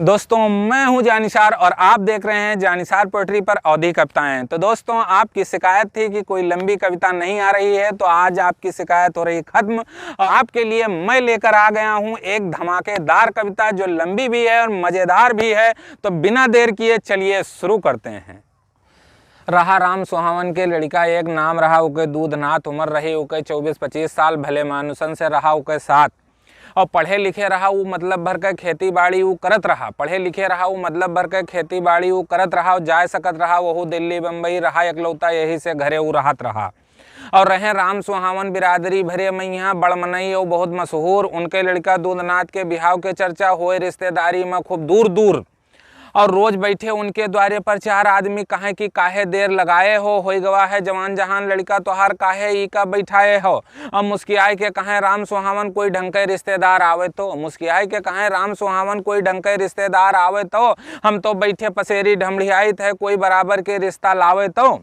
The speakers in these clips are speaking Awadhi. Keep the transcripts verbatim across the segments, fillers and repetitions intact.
दोस्तों, मैं हूं जानिसार और आप देख रहे हैं जानिसार पोएट्री पर अवधी कविताएं। तो दोस्तों, आपकी शिकायत थी कि कोई लंबी कविता नहीं आ रही है, तो आज आपकी शिकायत हो रही खत्म। और आपके लिए मैं लेकर आ गया हूं एक धमाकेदार कविता, जो लंबी भी है और मज़ेदार भी है। तो बिना देर किए चलिए शुरू करते हैं। रहा राम सुहावन के लड़िका एक नाम रहा, उके दूधनाथ उमर रही, उके चउबीस पच्चीस साल भले मानुसन से रहा उके साथ। और पढ़े लिखे रहा उ, मतलब भर के खेती बाड़ी उ करत रहा, पढ़े लिखे रहा उ, मतलब भर के खेती बाड़ी उ करत रहा, और जाए सकत रहा वहू दिल्ली बम्बई, रहा एकलौता यही से घरे उ रहत रहा। और रहे राम सुहावन बिरादरी भरे मइहाँ बड़ मनई और बहुत मशहूर। उनके लड़िका दूधनाथ के बिहाव के चर्चा होए रिश्तेदारी में खूब दूर दूर। और रोज बैठे उनके द्वारे पर चार आदमी कहें कि काहे देर लगाए हो, होई गवा है जवान जहान लड़िका तोहार, काहे ई का बैठाए हो। अब मुस्कियाए के कहें राम सुहावन कोई ढंग के रिश्तेदार आवे तो, मुस्कियाए के कहें राम सुहावन कोई ढंग के रिश्तेदार आवे तो, हम तो बैठे पसेरी ढमढ़ियाइत है कोई बराबर के रिश्ता लावे तो।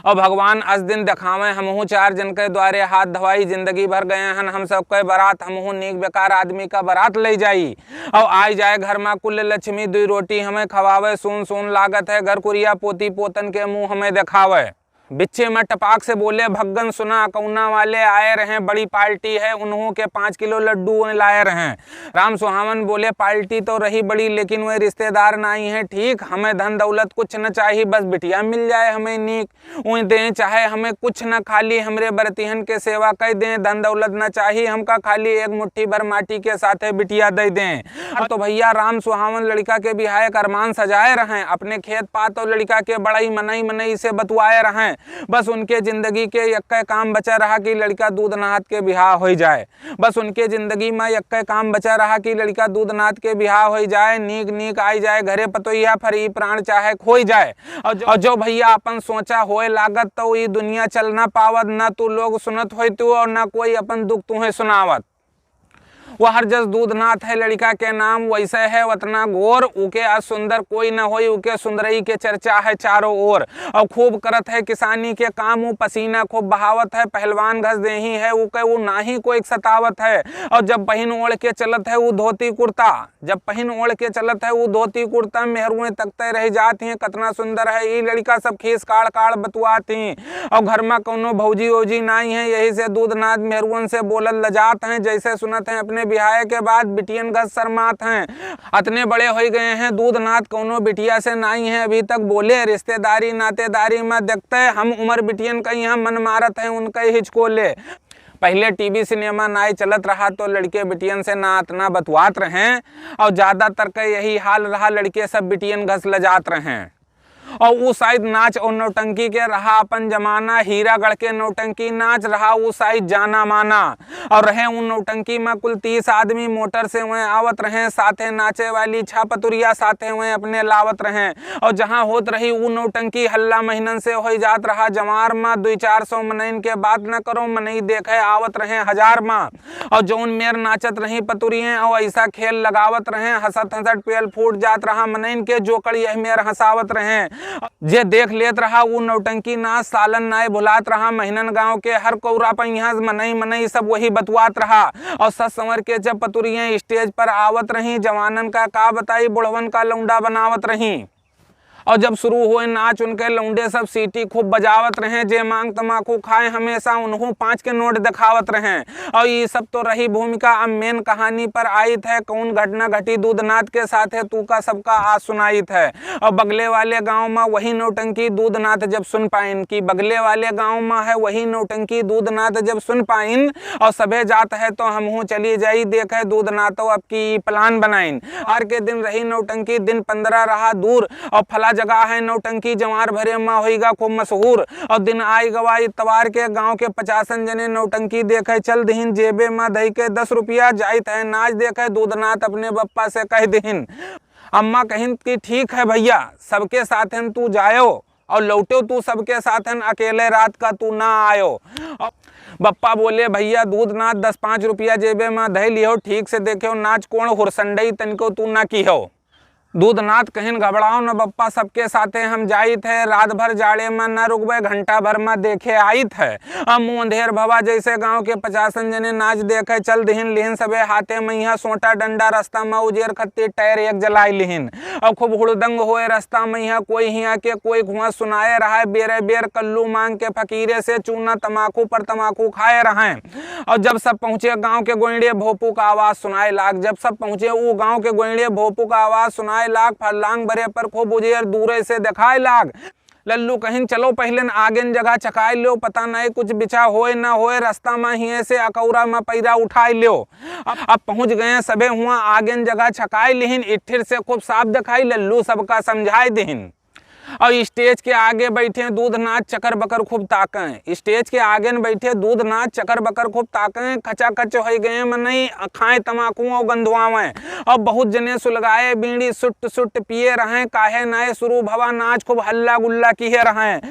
और भगवान अस दिन देखावे हमहू चार जन के द्वारे हाथ धवाई, जिंदगी भर गए हन हम सबके बारात, हमहू नीक बेकार आदमी का बारात ले जाई। और आई जाए घर में कुल लक्ष्मी, दुई रोटी हमें खवावे, सून सून लागत है घर कुरिया, पोती पोतन के मुंह हमें देखावे। बिच्चे में टपाक से बोले, "भग्गन सुना, कौना वाले आए रहे, बड़ी पार्टी है, उन्हों के पाँच किलो लड्डू लाए रहे।" राम सुहावन बोले, "पार्टी तो रही बड़ी, लेकिन वे रिश्तेदार नाई है ठीक, हमें धन दौलत कुछ न चाही, बस बिटिया मिल जाए हमें नीक। उई दें चाहे हमें कुछ न, खाली हमरे बरतिहन के सेवा कई दें, धन दौलत न चाही हमका, खाली एक मुट्ठी भर माटी के साथे बिटिया दे दें।" अब तो भैया राम सुहावन लड़िका के बिहाए के अरमान सजाए रहें, अपने खेत पात और लड़िका के बड़ई मनई मनई से बतुआए रहें। बस उनके जिंदगी के यक्के काम बचा रहा कि लड़िका दूधनाथ के बिहाव होई जाए। बस उनके जिंदगी में यक्के काम बचा रहा कि लड़िका दूधनाथ के बिहाव होई जाए, नीक नीक आई जाए घरे पतोहिया, फिर ई प्राण चाहे खोई जाए। और जो, और जो भैया अपन सोचा होए लागत तो ई दुनिया चल ना पावत, ना तू लोग सुनत होई तू और ना कोई अपन दुख तुहे सुनावत। वह हर जस दूधनाथ है लड़िका के नाम, वैसे है वतना गोर, उके अस सुंदर कोई न होई, उके सुंदरई के चर्चा है चारों ओर। और खूब करत है किसानी के काम, उ पसीना खूब बहावत है, पहलवान घस देही है उके, उ नाही कोई सतावत है। और जब पहिन ओढ़ के चलत है उ धोती कुर्ता, जब पहिन ओढ़ के चलत है उ धोती कुर्ता, मेहरुए तकते रह जात ही, कतना सुंदर है ई लड़िका, सब खीस काढ़ काढ़ बतुआत ही। और घर में कौनो भौजी ओजी नाई है, यही से दूधनाथ मेहरुअन से बोलल लजात हैं, जैसे सुनत हैं अपने बिहाए के बाद बिटियन घस शर्मात हैं। अतने बड़े होई गए हैं दूधनाथ, कौनो बिटिया से नाई है अभी तक बोले, रिश्तेदारी नातेदारी में देखते हम उमर बिटियन का यहाँ मन मारत है उनका हिचकोले। पहले टीवी सिनेमा नाई चलत रहा तो लड़िके बिटियन से ना अतना बतुआत रहें, और ज्यादातर का यही हाल रहा, लड़िके सब बिटियन घस लजात रहें। और उ साइड नाच और नौटंकी के रहा अपन जमाना, हीरागढ़ के नौटंकी नाच रहा उ साइड जाना माना। और रहे उ नौटंकी में कुल तीस आदमी मोटर से वह आवत रहे, साथे नाचे वाली छह पतुरिया साथे वह अपने लावत रहे। और जहाँ होत रही उ नौटंकी हल्ला महीनन से होई जात रहा, जवार में दुई चार सौ मनइन के बात न करो, मनई देखे आवत रहे हजार में। और जौन मेर नाचत रही पतुरिये और ऐसा खेल लगावत रहे, हंसत हंसत पेल फूट जात रहा मनइन के, जोकड़ यह मेर हंसावत रहे। जे देख लेत रहा उ नौटंकी नाच, सालन नाय भुलात रहा। महीनन गांव के हर कौरा पैया मनई मनई सब वही बतुआत रहा। और सस संवर के जब पतुरिये स्टेज पर आवत रही, जवानन का का बताई, बुढ़वन का लौंडा बनावत रही। और जब शुरू होए नाच उनके, लौंडे सब सीटी खूब बजावत रहे, जे मांग तमाकू खाए हमेशा उन्हों पाँच के नोट दिखावत रहे। और ये सब तो रही भूमिका। अब मेन कहानी पर आइत है, कौन घटना घटी दूधनाथ के साथे, तू का सबका आज सुनाइत है। और बगले वाले गांव में वही नौटंकी दूधनाथ जब सुन पाइन कि बगले वाले गांव में है वही नौटंकी दूधनाथ जब सुन पाइन, और सभे जात है तो हमहूँ चली जाई देखे दूधनाथो अब की प्लान बनाइन। आर के दिन रही नौटंकी, दिन पंद्रह रहा दूर, और फला जगह है नौटंकी, जवार भरे मा होइगा खूब मशहूर। और दिन आई गवा इतवार के, गांव के पचासन जने नौटंकी देखे चल दिहिन, जेबे मा धई के दस रुपया, जाइत है नाच देखे दूधनाथ अपने बप्पा से कह दिहिन। अम्मा कहिन कि ठीक है भैया, सबके साथन तू जायो और लौटो तू सबके साथन, अकेले रात का तू ना आयो। और बप्पा बोले, भैया दूधनाथ दस पाँच रुपया जेबे मा धई लियो, ठीक से देखो नाच कोण हुरसंडई तनिको तू ना किहो। दूधनाथ कहिन, "घबड़ाओ न बप्पा, सबके साथे हम जाइत है, रात भर जाड़े मा न रुकबे, घंटा भर मा देखे आइत है।" अब मुँह अंधेर भवा, जैसे गाँव के पचासन जने नाच देखे चल दिहिन, लिहिन सबे हाथे मइहाँ सोटा डंडा, रस्ता मा उजेर खत्ती टायर एक जलाइ लिहिन। अब खूब हुड़दंग होए रस्ता मइहाँ, कोई हियाँ के कोई हुआँ सुनाए रहा है, बेरे बेर कल्लू मांग के फकीरे से चूना तमाकू पर तमाकू खाए रहे। और जब सब पहुँचे गाँव के गोइड़े भोपू का आवाज सुनाए लाग, जब सब पहुँचे ऊ गाँव के गोइड़े भोपू का आवाज सुनाए लाग, फरलांग बरे पर खूब उजेर दूरे से देखाए लाग। लल्लू कहिन, "चलो पहिलेन आगेन जगह चकाए ल्यो, पता नाई कुछ बिछा होए न होए, रस्ता मा हिये से अकौरा मा पैरा उठाए ल्यो।" अब, अब पहुँच गए सबे हुआँ, आगेन जगह चकाए लिहिन, इट्ठिर से खूब साफ देखाई, लल्लू सबका समझाए दिहिन। और स्टेज के आगे बैठे दूधनाथ चकर बकर खूब ताकें। स्टेज के आगे न बैठे दूधनाथ चकर बकर खूब ताकें। खचाखच होइ गए मनई, खाएं तमाकू और गंधुआवें। और बहुत जने सुलगाए बीड़ी सुट्ट सुट्ट पिए रहें। काहे नाय शुरू भवा नाच, खूब हल्ला गुल्ला किहे रहें।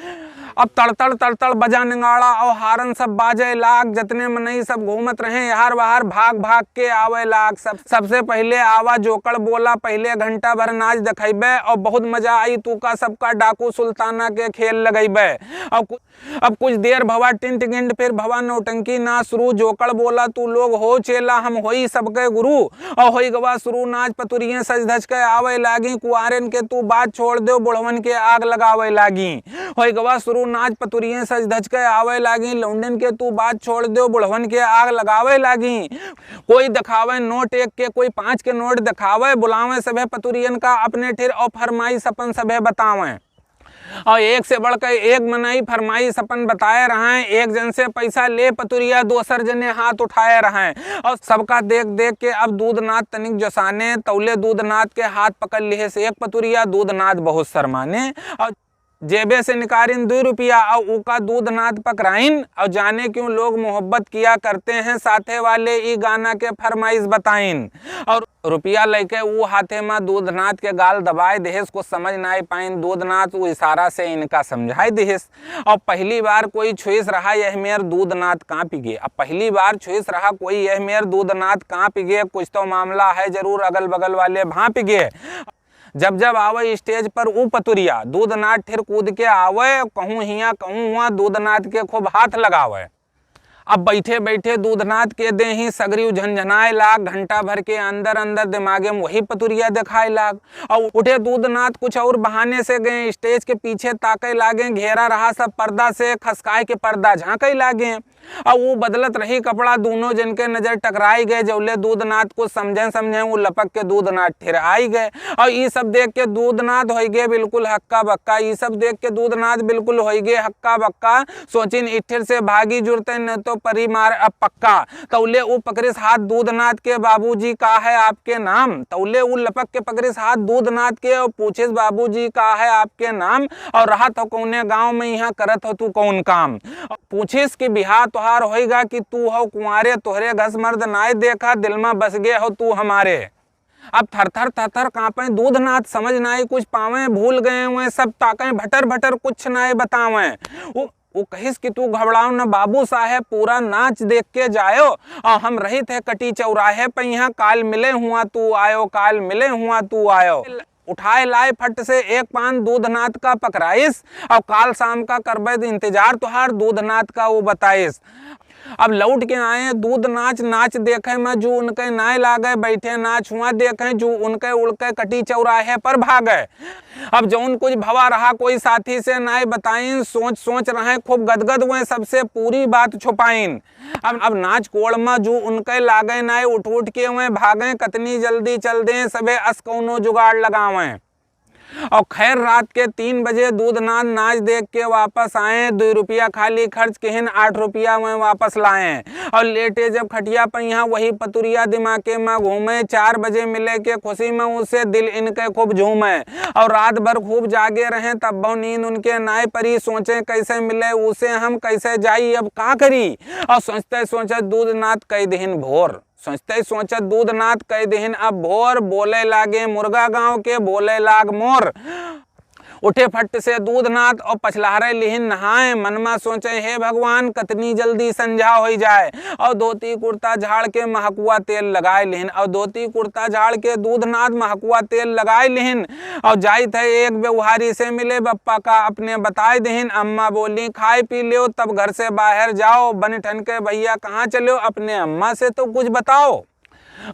अब तड़तड़ तड़तड़ बजा नगाड़ा और हारन सब बाजे लाग। जतने मनई सब घूमत रहें, यार बाहर भाग भाग के आवे लाग। सब, सबसे पहिले आवा जोकड़ बोला, पहिले घंटा भर नाच देखइबे और बहुत मजा आई तू का सबका डाकू सुल्ताना के खेल लगइबे। अब कु-, अब कुछ देर भवा टिंट गिंट, फिर भवा नौटंकी नाच शुरू। जोकड़ बोला, "तू लोग हो चेला, हम होई सबके गुरु।" और होई गवा शुरू नाच, पतुरिये सज धज के आवे लागी। कुआरन के तू बात छोड़ दो, बुढ़वन के आग लगावे लागी। होई गवा शुरू नाच, पतुरिये सज धज के आवे लागी। लौंडन के तू बात छोड़ दो, बुढ़वन के आग लगावे लागी। कोई देखावे नोट एक के, कोई पाँच के नोट देखावे, बुलावे सभे पतुरियन का अपने ठिर और फरमाइश अपन सभे बतावे। और एक से बढ़ के एक मनई फरमाइश अपन बताए रहें। एक जन से पैसा ले पतुरिया, दोसर जने हाथ उठाए रहें। और सबका देख देख के अब दूधनाथ तनिक जोसाने, तौले दूधनाथ के हाथ पकड़ लिहे से एक पतुरिया, दूधनाथ बहुत शर्माने। और जेबे से निकारिन दुई रुपया और ऊका दूधनाथ पकराइन। और जाने क्यों लोग मोहब्बत किया करते हैं, साथे वाले ई गाना के फरमाइश बताइन। और रुपया लइके ऊ हाथे मा दूधनाथ के गाल दबाए देहेस, कुछ समझ नाई पाइन। दूधनाथ ऊ इशारा से इनका समझाए देहेस। और पहली बार कोई छुइस रहा यह मेर, दूधनाथ काँपि गे। अब पहली बार छुइस रहा कोई यह मेर, दूधनाथ काँपि गे। कुछ तो मामला है जरूर, अगल बगल वाले भाँपि गे। जब जब आवे स्टेज पर ऊ पतुरिया, दूधनाथ ठिर कूद के आवे, कहूँ हियाँ कहूँ हुआँ दूधनाथ के खूब हाथ लगावे। अब बैठे बैठे दूधनाथ के देही सगरी झनझनाए लाग, घंटा भर के अंदर अंदर दिमागे में वही पतुरिया देखाए लाग। और उठे दूधनाथ कुछ और बहाने से गए, स्टेज के पीछे ताके लागे, घेरा रहा सब पर्दा से, खसकाए के पर्दा झाँके लागे। और वो बदलत रही कपड़ा, दोनों जन के नजर टकराई गए। जौले दूधनाथ कुछ समझे समझे, वो लपक के दूधनाथ ठिर आई गए। और ई सब देख के दूधनाथ होई गए बिल्कुल हक्का बक्का। ई सब देख के दूधनाथ बिल्कुल होई गए हक्का बक्का। सोचिन, इठिर से भागी जुरते, न तो परी मार अब पक्का। तौले ऊ पकड़िस हाथ दूधनाथ के, "बाबूजी का है आपके नाम?" तौले ऊ लपक के पकड़िस हाथ दूधनाथ के और पूछिस, "बाबूजी का है आपके नाम? और रहत हो कौने गाँव में, यहाँ करत हो तू कौन काम?" पूछिस कि बिहा तोहार होइगा कि तू हो कुंवारे, तोहरे घस मर्द नाय देखा, दिल में बस गे हो तू हमारे। अब थर थर थर थर कांपे दूधनाथ, समझ नाय कुछ पावे, भूल गए हुए सब ताके, भटर भटर कुछ नाय बतावे। वो, वो कहिस कि तू घबराओ न बाबू साहेब, पूरा नाच देख के जायो, और हम रहित है कटी चौराहे पे यहाँ, काल मिले हुआ तू आयो, काल मिले हुआ तू आयो। उठाए लाए फट से एक पान दूधनाथ का पकराइस, और काल शाम का करबे इंतजार तोहार दूधनाथ का वो बताइस। अब लौट के आए दूधनाथ, नाच देखे में जू उनके नाय लागे, बैठे नाच हुआ देखे जू उनके उड़के कटी चौराहे पर भागे। अब जौन कुछ भवा रहा कोई साथी से नाय बताइन, सोच सोच रहे खूब गदगद हुए, सबसे पूरी बात छुपाइन। अब, अब नाच कोड़ में जू उनके लागे नाय, उठ उठ के हुए भागे, कतनी जल्दी चल दें सबे अस कौनो जुगाड़ लगावें। और खैर, रात के तीन बजे दूधनाथ नाच देख के वापस आए। दुई रुपया खाली खर्च किहिन, आठ रुपया में वापस लाए। और लेटे जब खटिया पे यहाँ, वही पतुरिया दिमागे में घूमे। चार बजे मिले के खुशी में उसे दिल इनके खूब झूमे। और रात भर खूब जागे रहे, तब बहु नींद उनके नाय परी। सोचे, "कैसे मिले उसे हम, कैसे जाई, अब का करी?" और सोचते सोचत दूधनाथ कई दिहिन भोर। सोचते सोचत दूधनाथ कई दिहिन अब भोर, बोले लागे मुर्गा गाँव के, बोले लाग मोर। उठे फट से दूधनाथ और पछलहरे लिहिन नहाए, मन मा सोचे, "हे भगवान, कतनी जल्दी संझा होई जाए।" और धोती कुर्ता झाड़ के महकुआ तेल लगाए लिहिन, और धोती कुर्ता झाड़ के दूधनाथ महकुआ तेल लगाए लिहिन। और जाइत है एक व्यवहारी से मिले, बप्पा का अपने बताए दिहिन। अम्मा बोली, "खाए पी लेव, तब घर से बाहर जाओ। बन ठन के भैया कहाँ चलेव, अपने अम्मा से तो कुछ बताओ।"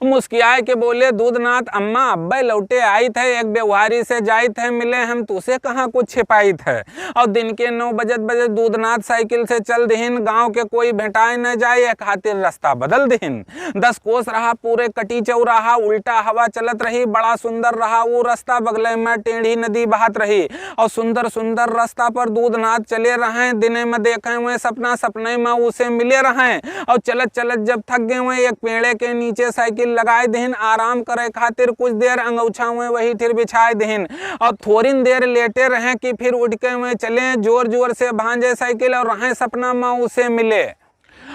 मुस्कियाए के बोले दूधनाथ, "अम्मा, अब्बे लौटे आइत है, एक व्यवहारी से जाइत है मिले, हम तुसे कहाँ कुछ छिपाइत है।" और दिन के नौ बजत बजत दूधनाथ साइकिल से चल दिहिन। गाँव के कोई भेंटाए न जाए, ए खातिर रास्ता बदल दिहिन। दस कोस रहा पूरे कटी चौराहा, उल्टा हवा चलत रही, बड़ा सुंदर रहा ऊ रास्ता, बगले मा टेढ़ी नदी बहत रही। और सुंदर सुंदर रास्ता पर दूधनाथ चले रहें, दिने मा देखे हुए सपना, सपने मा उसे मिले रहें। और चलत चलत जब थक गए हुए, एक पेड़े के नीचे साइकिल लगाए दिहिन, आराम करे खातिर कुछ देर अंगौछा हुए वही ठिर बिछाए दिहिन। और थोरिन देर लेटे रहें कि फिर उठ के हुए चले, जोर जोर से भांजे साइकिल और रहें सपना मा उसे मिले।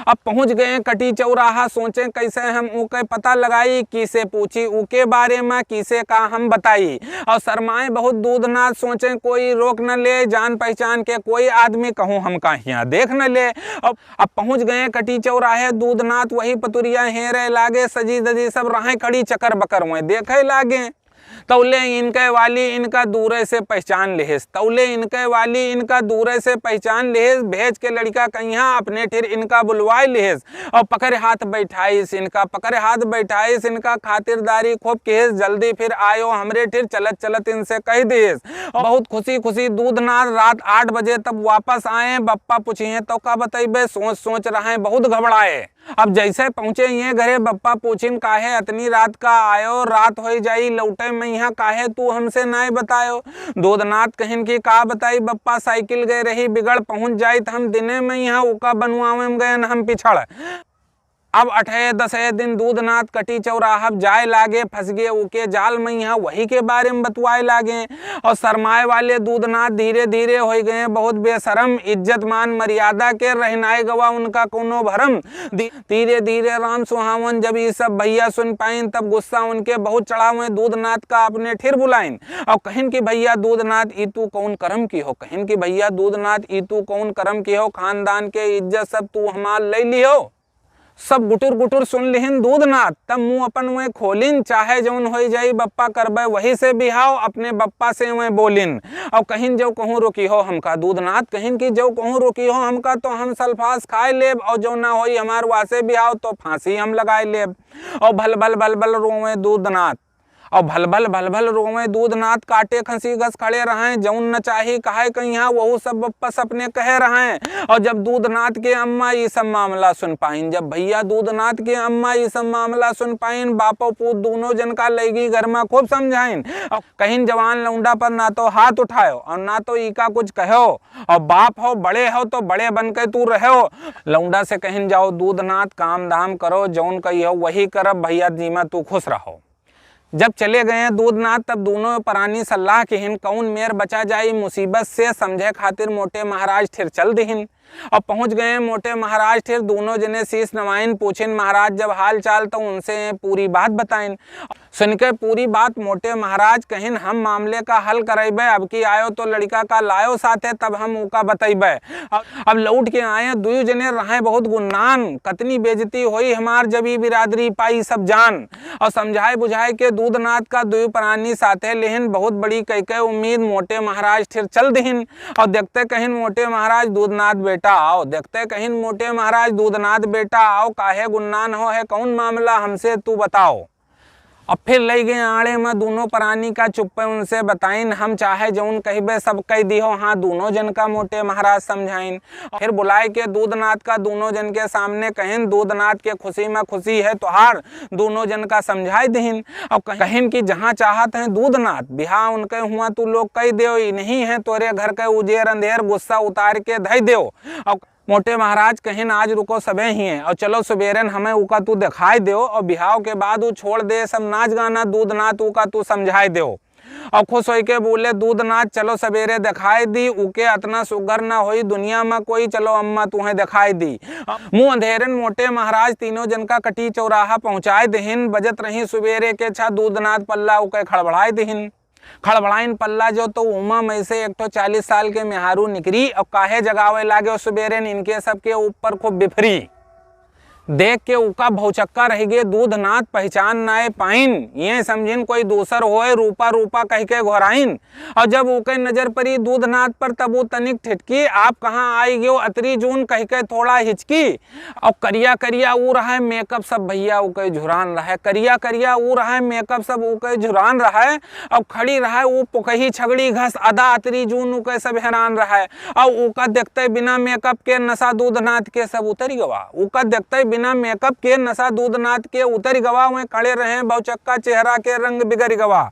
अब पहुँच गए कटी चौराहा, सोचे कैसे हम ऊके पता लगाई, किसे पूछी ऊके बारे मा, किसे का हम बताई। और शर्माए बहुत दूधनाथ, सोचे कोई रोक न ले, जान पहचान के कोई आदमी कहूँ हमका हियाँ देख न ले। अब, अब पहुँच गए कटी चौराहे, दूधनाथ वही पतुरिया हेरे लागे, सजी दजी सब राहें खड़ी चकर बकर हुए देखे लागे। तौले इनके वाली इनका दूरे से पहचान लिहिस, तौले इनके वाली इनका दूरे से पहचान लिहिस, भेज के लड़िका कहिया अपने ठिर इनका बुलवाए लिहिस। और पकड़ हाथ बैठाइस इनका, पकड़ हाथ बैठाइस इनका, खातिरदारी खूब किहिस, "जल्दी फिर आयो हमरे ठिर," चलत चलत इनसे कह दिहिस। और बहुत खुशी खुशी दूधनाथ रात आठ बजे तब वापस आए। बप्पा पूछिए, "तो का बतइबे?" सोच सोच रहे बहुत घबराए। अब जैसे पहुँचे ये घरे, बप्पा पूछिन, "काहे अतनी रात का आयो? रात होई जाई, लौटे में यहाँ काहे तू हमसे नाय बतायो?" दूधनाथ कहिन कि, "का बताई बप्पा, साइकिल गए रही बिगड़, पहुँच जाइत हम दिने में यहाँ, उका बनवावे में गयन हम पिछड़।" अब अठे दसे दिन दूधनाथ कटी चौराहा जाए लागे, फंस गए उके जाल में यहाँ, वही के बारे में बतवाए लागे। और शर्माए वाले दूधनाथ धीरे धीरे होई गए बहुत बेशरम, इज्जत मान मर्यादा के रहनाए गवा उनका कोनो भरम। धी-, धीरे धीरे राम सुहावन जब ई सब भैया सुन पाइन, तब गुस्सा उनके बहुत चढ़ावे। दूधनाथ का अपने ठिर बुलाइन और कहिन कि, "भैया दूधनाथ, ई तू कौन करम किहो?" कहिन कि, "भैया दूधनाथ, ई तू कौन करम किहो? खानदान के इज्जत सब तू हमार ले लिहो।" सब गुटुर गुटुर सुन लिहिन दूधनाथ, तब मुँह अपन वे खोलिन, "चाहे जौन होई जाई बप्पा, करबे वही से बिहाव, अपने बप्पा से वे बोलिन।" और कहिन, "जो कहूँ रोकिहो हमका।" दूधनाथ कहिन कि, "जो कहूँ रोकिहो हमका तो हम सल्फास खाए लेब, और जो ना होई हमार वासे बिहाव तो फांसी हम लगाए लेब।" और भल भल भल भल रोवे दूधनाथ, और भल भल भल भल रोवे दूधनाथ, काटे खसी गस खड़े रहें, जौन न चाही कहे कहिया वहू सब बप्पा सपने कहे रहें। और जब दूधनाथ के अम्मा ई सब मामला सुन पाइन, जब भैया दूधनाथ के अम्मा ई सब मामला सुन पाइन, बापो पूत दोनों जन का लैगी घर में खूब समझाइन। और कहिन, "जवान लौंडा पर ना तो हाथ उठायो और ना तो ई का कुछ कहो, और बाप हो, बड़े हो तो बड़े बन के तू रहो।" लौंडा से कहिन, "जाओ दूधनाथ, काम धाम करो, जौन कहियो वही करब, भैया जी में तू खुश रहो।" जब चले गए दूधनाथ, तब दोनों परानी सलाह किहिन, "कौन मेर बचा जाई मुसीबत से?" समझे खातिर मोटे महाराज ठिर चल दिहिन। अब पहुँच गए मोटे महाराज ठिर, दोनों जने शीश नवाइन, पूछिन महाराज जब हाल चाल, तो उनसे पूरी बात बताइन। सुन के पूरी बात मोटे महाराज कहिन, "हम मामले का हल करइबे, अब की आयो तो लड़िका का लायो साथे, तब हम उका बतइबे।" अब, अब लौट के आए, दुयु जने रहे बहुत गुन्नान, "कतनी बेइज्जती होई हमार, जब ई बिरादरी पाई सब जान।" और समझाए बुझाए के दूधनाथ का दुई प्राणी साथे लेहिन, बहुत बड़ी कई के उम्मीद मोटे महाराज ठिर चल दिहिन। और देखते कहिन मोटे महाराज दूधनाथ बेटा आओ, देखते कहिन मोटे महाराज दूधनाथ बेटा आओ, काहे गुन्नान हो है, कौन मामला हमसे तू बताओ। अब फिर लई गए आड़े में दोनों प्राणी का चुप्पे उनसे बताइन, हम चाहे जौन कहिबे सब कह दिहो, हाँ दोनों जन का मोटे महाराज समझाइन। फिर बुलाए के दूधनाथ का दोनों जन के सामने कहिन, दूधनाथ के खुशी में खुशी है तोहार, दोनों जन का समझाए दिहिन। और कह-, कहिन कि जहाँ चाहत हैं दूधनाथ, बिहाव उनके हुआ तू लोग कह देव, ई नहीं है तोरे घर के उजेर अंधेर, गुस्सा उतार के धई देव। और मोटे महाराज कहिन, आज रुको सबे हिये और चलो सुबेरन हमें उका तू दिखाई देव और बिहाव के बाद उ छोड़ दे सब नाच गाना, दूधनाथ उका तू समझाई देव। और खुश होइके बोले, "दूधनाथ, चलो सबेरे देखाई दी, उके अतना सुघर ना होई दुनिया में कोई, चलो अम्मा तुहें देखाई दी।" मुँह अंधेरन मोटे महाराज तीनों जन का कटी चौराहा पहुँचाए दिहिन, बजत रही सुबेरे के छा, दूधनाथ पल्ला उके खड़बड़ाए दिहिन। खड़बड़ाइन पल्ला जो तो उमा में से एक ठो चालीस साल के मेहारू निकरी और काहे जगावे लागे और सुबेरे इनके सबके ऊपर खूब बिफरी। देख के उका भौचक्का रह गए दूधनाथ, पहचान नाय पाइन। ये समझिन कोई दूसर होए, रूपा रूपा कह के घोराइन। और जब उके नजर परी दूधनाथ पर, तब वो तनिक ठिठकी, "आप कहाँ आई गयो अतरी जून?" कह के थोड़ा हिचकी। और करिया करिया ऊ रहे मेकअप सब भैया उके झुरान रहे, करिया करिया ऊ रहे मेकअप सब उके झुरान रहे। और खड़ी रहे ऊ पुकही छगड़ी घस अदा अतरी जून उके सब हैरान रहे। और उका देखते बिना मेकअप के नशा दूधनाथ के सब उतरि गवा, उका देखते बिना मेकअप के नशा दूधनाथ के उतरि गवा। वहीं खड़े रहे भौचक्का चेहरा के रंग बिगड़ गवा।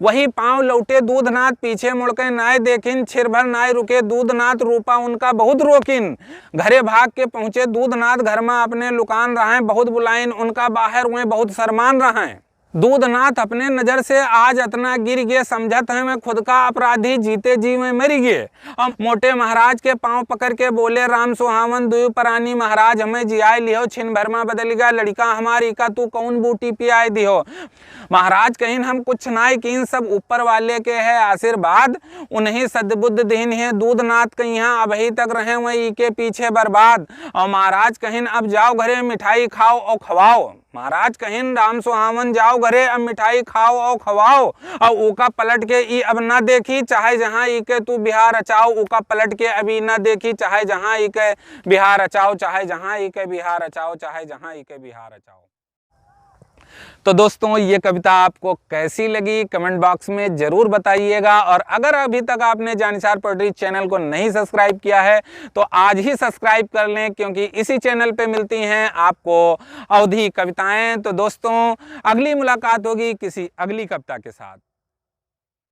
वही पाँव लौटे दूधनाथ, पीछे मुड़ के नाय देखिन, छिर भर नाय रुके दूधनाथ, रूपा उनका बहुत रोकिन। घरे भाग के पहुँचे दूधनाथ, घर में अपने लुकान रहें, बहुत बुलाइन उनका बाहर, वहीं बहुत शर्मान रहें। दूधनाथ अपने नजर से आज अतना गिर गए, समझत हैं मैं खुद का अपराधी, जीते जी मैं मरि गए। अब मोटे महाराज के पाँव पकड़ के बोले राम सुहावन, दुयु परानी महाराज हमें जियाए लिहो, छिन भर में बदल गया लड़िका हमारी का तू कौन बूटी पियाए दिहो। महाराज कहिन हम कुछ नाय कीन, सब ऊपर वाले के है आशीर्वाद, उन्हीं सद्बुद्ध दीन है। दूधनाथ के यहाँ अबही तक रहे वहीं के पीछे बर्बाद। और महाराज कहिन अब जाओ घरे मिठाई खाओ और खवाओ। महाराज कहिन राम सुहावन जाओ घरे अब मिठाई खाओ और खवाओ। और उका पलट के ई अब ना देखी चाहे जहाँ ई के तू बिहार अचाओ, उका पलट के अभी ना देखी चाहे जहाँ ई के बिहार अचाओ, चाहे जहाँ ई के बिहार अचाओ, चाहे जहाँ ई के बिहार अचाओ। तो दोस्तों, ये कविता आपको कैसी लगी, कमेंट बॉक्स में ज़रूर बताइएगा। और अगर अभी तक आपने जानिसार पोएट्री चैनल को नहीं सब्सक्राइब किया है, तो आज ही सब्सक्राइब कर लें, क्योंकि इसी चैनल पे मिलती हैं आपको अवधी कविताएं। तो दोस्तों, अगली मुलाकात होगी किसी अगली कविता के साथ।